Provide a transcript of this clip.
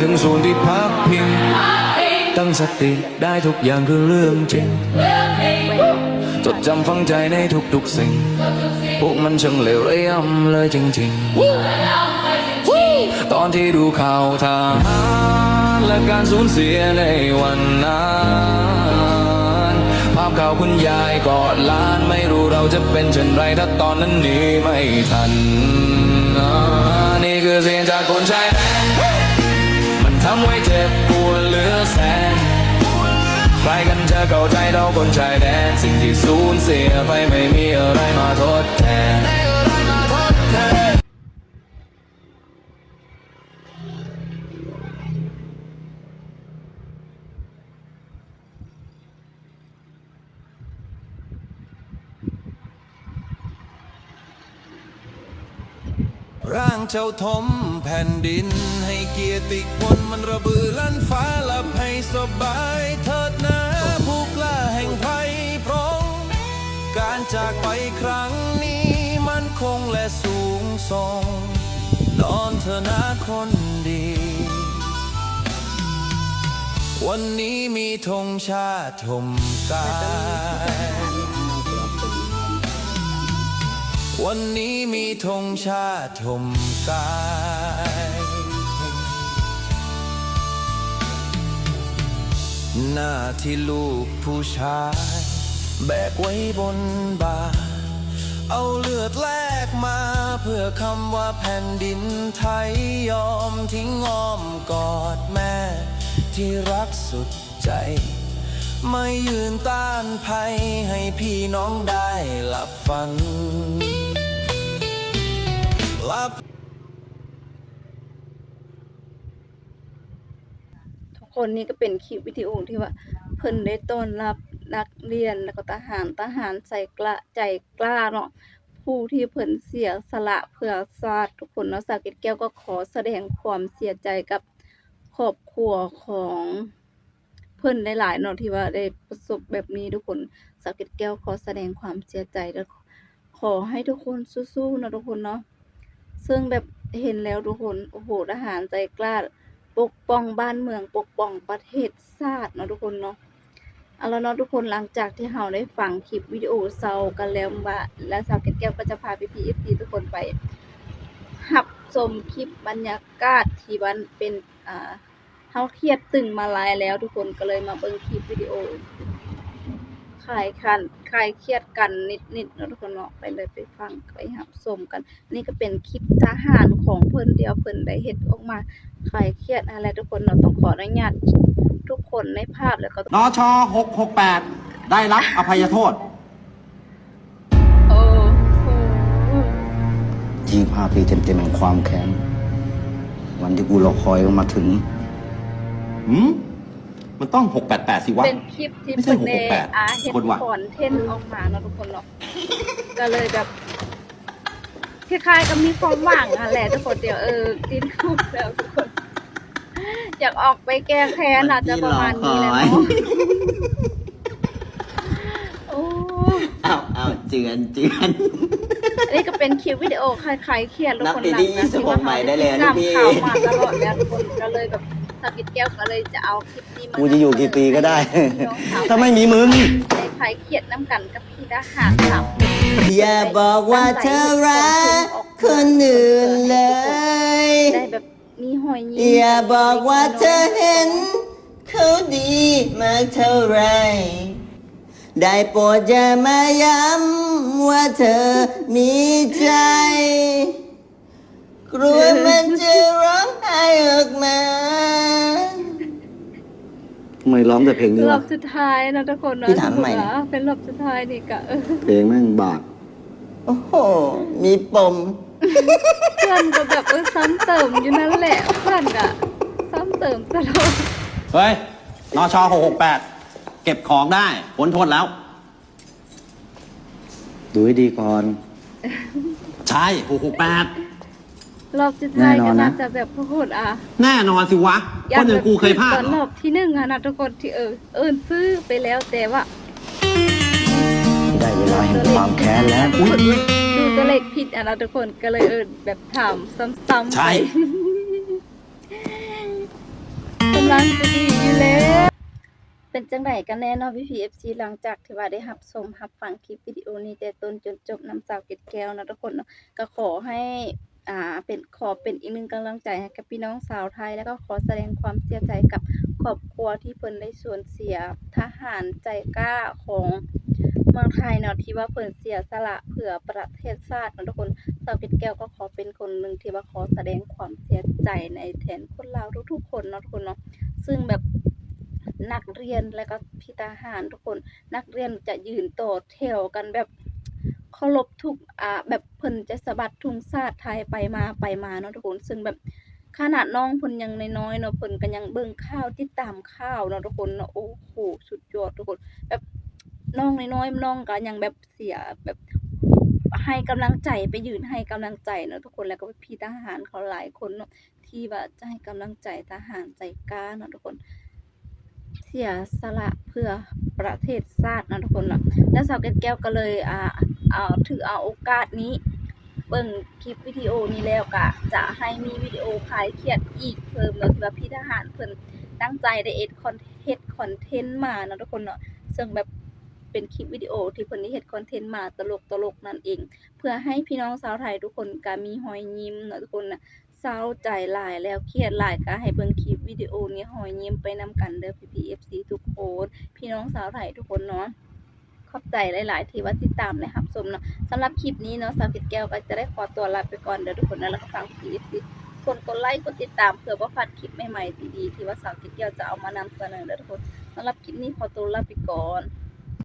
ເຖິງສູນທີ່ພັກພິງ, ຕັ້ງສະຕິ ໄດ້ທຸກຢ່າງຄືເລື່ອງຈິງ, ຈົດຈຳຝັງໃຈໃນທຸກໆສິ່ງ, ພວກມັນຊ່າງເລວຮ້າຍຢ່ຳເລີຍຈິງໆ. ຕອນທີ່ດູຂ່າວທະຫານ ແລະ ການສູນເສຍໃນວັນນັ້ນ, ພາບຂ່າວຄຸນຍາຍກອດຫຼານ, ໄມ່ຮູ້ເຮົາຈະເປັນເຊັ່ນໃດ ຖ້າຕອນນັ້ນໜີໄມ່ທັນ. ນີ້ຄືສຽງຈາກຄົນຊາຍແດນ ມັນທຳໃຫ້ເຈັບປວດເຫຼືອແສນ. ໃຜກັນຈະເຂົ້າໃຈເທົ່າຄົນຊາຍແດນ? ສິ່ງທີ່ສູນເສຍໄປໄມ່ມີອະໄລມາທົດແທນ. ຮ່າງເຈົ້າຖົມແຜ່ນດິນ ໃຫ້ກຽດຕິຄຸນມັນລະບື່ລັ່ນຟ້າ ຫຼັບໃຫ້ສະບາຍເຖີດນາ ຜູ້ກ້າແຫ່ງໄພພຣອງ. ການຈາກໄປຄັ້ງນີ້ ໝັ້ນຄົງ ແລະ ສູງສົ່ງ ນອນເທີນາຄົນດີ. ວັນນີ້ມີ ທງຊາດຖົມກາຍ ວັນນີ້ມີ ທງຊາດຖົມກາຍ ໜ້າທີ່ລູກຜູ້ຊາຍ ແບກໄວ້ບົນບ່າ ເອົາເລືອດແລກມາ ເພື່ອຄຳວ່າແຜ່ນດິນໄທ ຍອມຖິ້ມອ້ອມກອດແມ່ ທີ່ຮັກສຸດ ໃຈ ໄມ້ຢືນຕ້ານໄພ ໃຫ້ພີ່ນ້ອງໄດ້ຫຼັບຝັນ ຫຼັບ. ທຸກຄົນ ນີ້ກໍເປັນຄລິບວິດີໂອທີ່ວ່າເພິ່ນໄດ້ຕ້ອນຮັບນັກຮຽນ ແລ້ວກໍທະຫານ, ທະຫານໃຈກະ ໃຈກ້າເນາະ ຜູ້ທີ່ເພິ່ນເສຍສະຫຼະເພື່ອຊາດ ທຸກຄົນເນາະ. ສາວເກດແກ້ວກໍຂໍສະແດງຄວາມເສຍໃຈກັບຄອບຄົວຂອງ ເພິ່ນຫຼາຍໆເນາະ ທີ່ວ່າໄດ້ປະສົບແບບນີ້ທຸກຄົນ. ສາວເກດແກ້ວຂໍສະແດງຄວາມເສຍໃຈ ແລະ ຂໍໃຫ້ທຸກຄົນສູ້ໆເນາະທຸກຄົນເນາະ. ເຊິ່ງແບບເຫັນແລ້ວທຸກຄົນ ໂອ້ໂຫ ທະຫານໃຈກ້າ ປົກປ້ອງບ້ານເມືອງ ປົກປ້ອງປະເທດຊາດເນາະທຸກຄົນເນາະ. ເອົາລະເນາະທຸກຄົນ ຫຼັງຈາກທີ່ເຮົາໄດ້ຟັງຄລິບວິດີໂອເຊົາກັນແລ້ວວ່າ ແລ້ວສາວເກດແກ້ວກໍຈະພາພີ່ໆເອັຟຊີທຸກຄົນໄປຮັບຊົມຄລິບບັນຍາກາດທີ່ວ່າເປັນ ອ່າ ເຮົາຄຽດຕຶງມາຫຼາຍແລ້ວ ທຸກຄົນກໍເລີຍມາເບິ່ງຄລິບວິດີໂອ ຄາຍຄັນ ຄາຍຄຽດກັນນິດໆເນາະ ທຸກຄົນເນາະ. ໄປເລີຍ ໄປຟັງ ໄປຮັບຊົມກັນ. ນີ້ກໍເປັນຄລິບທະຫານຂອງເພິ່ນ ທີ່ວ່າເພິ່ນໄດ້ເຮັດອອກມາຄາຍຄຽດຫັ້ນແຫຼະ ທຸກຄົນເນາະ. ຕ້ອງຂໍອະນຸຍາດທຸກຄົນໃນພາບ ແລ້ວກໍ ນຊ ຫົກຫົກແປດ ໄດ້ຮັບອະໄພຍະໂທດ. ໂອ້ໂຫ ຍີ່ສິບຫ້າປີເຕັມໆແຫ່ງຄວາມແຄ້ນ ວັນທີ່ກູລໍຄອຍກໍມາເຖິງ. ຫືມ? ມັນຕ້ອງຫົກແປດແປດ ຊິວະ. ເປັນຄລິບທີ່ເພິ່ນໄດ້ ເປັນໄປບໍ່ໄດ້ ອາ ເຮັດຄອນເທັນອອກມາເນາະ ທຸກຄົນເນາະ. ກໍເລີຍແບບ ຄ້າຍໆກັບມີຄວາມຫວັງຫັ້ນແຫຼະທຸກຄົນ. ດຽວ ເອີ ຕີນຄຸບແລ້ວທຸກຄົນ ຢາກອອກໄປແກ້ແຄ້ນ ໜ້າຈະປະມານນີ້ແຫຼະເນາະ. ໂອ້ ເອົາໆ ເຈື່ອນໆ ອັນນີ້ກໍເປັນຄລິບວິດີໂອຄາຍຄຽດທຸກຄົນ ຫຼັງຈາກທີ່ວ່າເຮົາໄດ້ຕິດຕາມຂ່າວມາຕະຫຼອດແລ້ວທຸກຄົນ ກໍເລີຍແບບ ສາວເກດແກ້ວກໍເລີຍຈະເອົາ ກູຈະຢູ່ກ່ປີກໍໄດ້ ຖ້າໄມ່ມີມຶງ. ໄດ້ຄາຍຄຽດນຳກັນກັບພີ່ທະຫານສາມຄົນ. ຢ່າບອກວ່າເທີຮັກຄົນອື່ນເລີຍ ໄດ້ແບບມີຮອຍຍິ້ມ ຢ່າບອກວ່າເທີເຫັນເຂົາດີມາກເທົ່າໃດ ໄດ້ໂປດຢ່າມາຢ້ຳວ່າເທີມີໃຈ. ກລັວມັນຈະຮ້ອງໄຫ້ອອກມາ. ທຳໄມຮ້ອງແຕ່ເພງນີ້ວະ? ຮອບສຸດທ້າຍເນາະທຸກຄົນເນາະ. ພີ່ຖາມໃໝ່ ເປັນຮອບສຸດທ້າຍນີ້ກະ ເອີ ເພງແມ່ງບາດ. ໂອ້ໂຫ ມີປົມ. ເພື່ອນກໍແບບ ເອີ ຊ້ຳເຕີມຢູ່ນັ້ນແຫຼະ ເພື່ອນກະຊ້ຳເຕີມຕະຫຼອດ. ເຮີ້ຍ ນຊ ຫົກຫົກແປດ ເກັບຂອງໄດ້ ພົ້ນໂທດແລ້ວ. ດູໃຫ້ດີກ່ອນ. ໃຊ່ ຫົກຫົກແປດ ຮອບສຸດທ້າຍ ແນ່ນອນນະ ກໍໜ້າຈະແບບໂຫດອະ. ແນ່ນອນຊິວະ ຄົນຢ່າງກູເຄີຍພາດເຫລອ? ຮອບທີໜຶ່ງຫັ້ນນະທຸກຄົນ ທີ່ ເອີ ເອີ້ນຊື່ໄປແລ້ວ ແຕ່ວ່າ ໄດ້ເວລາແຫ່ງຄວາມແຄ້ນແລ້ວ. ອຸ້ຍ ດູຕົວເລກຜິດຫັ້ນນະທຸກຄົນ ກໍເລີຍ ເອີ ແບບຖາມຊ້ຳໆ ໃຊ່ ໄປ. ຫຼັງຈະດີຢູ່ແລ້ວ. ເປັນຈັ່ງໃດກັນແນ່ເນາະ ພີ່ໆ ເອັຟຊີ ຫຼັງຈາກທີ່ວ່າໄດ້ຮັບຊົມຮັບຟັງຄລິບວິດີໂອນີ້ແຕ່ຕົ້ນຈົນຈົບນຳສາວເກັດແກ້ວເນາະທຸກຄົນເນາະ ກໍຂໍໃຫ້ ອ່າ ເປັນ ຂໍເປັນອີກໜຶ່ງກຳລັງໃຈໃຫ້ກັບພີ່ນ້ອງຊາວໄທ ແລ້ວກໍຂໍສະແດງຄວາມເສຍໃຈກັບຄອບຄົວທີ່ເພິ່ນໄດ້ສູນເສຍທະຫານໃຈກ້າຂອງເມືອງໄທເນາະ ທີ່ວ່າເພິ່ນເສຍສະຫຼະເພື່ອປະເທດຊາດເນາະທຸກຄົນ. ສາວເກັດແກ້ວກໍຂໍເປັນຄົນໜຶ່ງທີ່ວ່າຂໍສະແດງຄວາມເສຍໃຈໃນແທນຄົນລາວທຸກໆຄົນເນາະທຸກຄົນເນາະ ຊຶ່ງແບບນັກຮຽນ ແລ້ວກໍພີ່ທະຫານທຸກຄົນ ນັກຮຽນຈະຢືນຕໍ່ແຖວກັນແບບເຄົາລົບທຸກ ອ່າ ແບບເພິ່ນຈະສະບັດທຸງຊາດໄທໄປມາ ໄປມາເນາະທຸກຄົນ ຊຶ່ງແບບຂະໜາດນ້ອງເພິ່ນຍັງນ້ອຍໆເນາະ ເພິ່ນກໍຍັງເບິ່ງຂ່າວ ຕິດຕາມຂ່າວເນາະທຸກຄົນເນາະ. ໂອ້ໂຫ ສຸດຍອດທຸກຄົນ ແບບນ້ອງນ້ອຍໆ ນ້ອງກໍຍັງແບບເສຍ ແບບໃຫ້ກຳລັງໃຈ ໄປຢືນໃຫ້ກຳລັງໃຈເນາະທຸກຄົນ ແລ້ວກໍພີ່ທະຫານເຂົາຫຼາຍຄົນເນາະ ທີ່ວ່າຈະໃຫ້ກຳລັງໃຈທະຫານໃຈກ້າເນາະທຸກຄົນ ເສຍສະຫຼະເພື່ອປະເທດຊາດເນາະທຸກຄົນເນາະ. ແລ້ວສາວເກັດແກ້ວກໍເລີຍ ອ່າ ເອົາ ຖືເອົາໂອກາດນີ້ ເບິ່ງຄລິບວິດີໂອນີ້ແລ້ວ ກະຈະໃຫ້ມີວິດີໂອຄາຍຄຽດອີກເພີ່ມເນາະ ທີ່ວ່າພີ່ທະຫານເພິ່ນຕັ້ງໃຈໄດ້ເອັດຄອນ ເຮັດຄອນເທັນມາເນາະທຸກຄົນເນາະ ເຊິ່ງແບບເປັນຄລິບວິດີໂອທີ່ເພິ່ນໄດ້ເຮັດຄອນເທັນມາຕະຫຼົກໆນັ້ນເອງ ເພື່ອໃຫ້ພີ່ນ້ອງຊາວໄທທຸກຄົນກະມີຮອຍຍິ້ມເນາະທຸກຄົນນະ. ເສົ້າໃຈຫຼາຍແລ້ວ ຄຽດຫຼາຍ ກະໃຫ້ເບິ່ງຄລິບວິດີໂອນີ້ຮອຍຍິ້ມໄປນຳກັນເດີ ພີ່ໆ ເອັຟຊີ ທຸກຄົນ ພີ່ນ້ອງຊາວໄທທຸກຄົນເນາະ. ຂອບໃຈຫຼາຍໆ ທີ່ວ່າຕິດຕາມ ແລະ ຮັບຊົມເນາະ. ສຳລັບຄລິບນີ້ເນາະ ສາວເກັດແກ້ວກໍຈະໄດ້ຂໍຕົວລາໄປກ່ອນເດີທຸກຄົນເດີ ແລ້ວກໍຝາກພີ່ໆ ເອັຟຊີ ກົດ ກົດໄລ ກົດຕິດຕາມ ເພື່ອບໍ່ພາດຄລິບໃໝ່ໆ ດີໆ ທີ່ວ່າສາວເກັດແກ້ວຈະເອົາມານຳສະເໜີເດີທຸກຄົນ. ສຳລັບຄລິບນີ້ຂໍຕົວລາໄປກ່ອນ.